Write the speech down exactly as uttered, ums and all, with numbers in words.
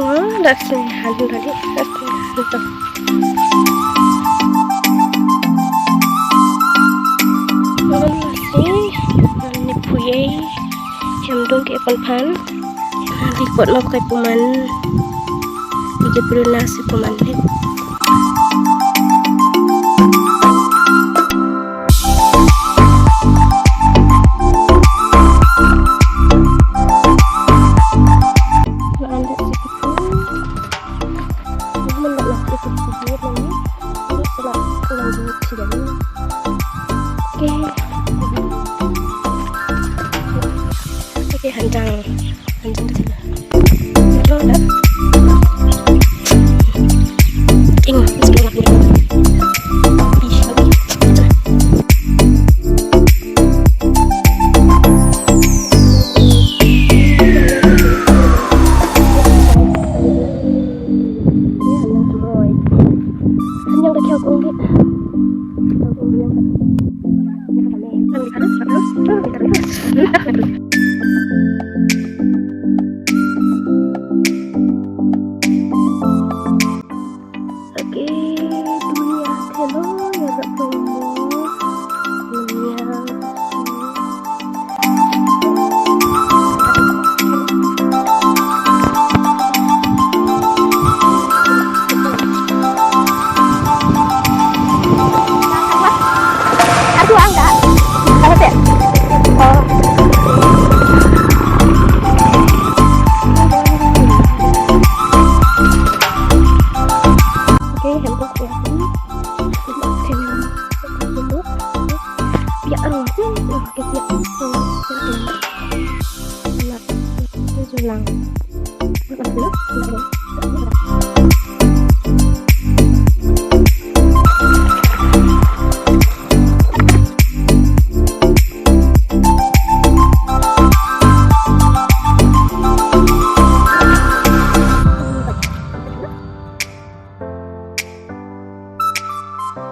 Oh, da sngewhan da dei, da sngewhan to. Ngam la sngew, ngam ni phuye, hem dong ke pon phan. Di kot nok kai puman. Di ke purna si puman le. Okay. Okay, handang. Handang ka sila. Ito na. Ing, bismillah. Okay, dunia, hello, ya, dunia. Aku angkat. Angkat ya? Oh. Okay, handphone ko.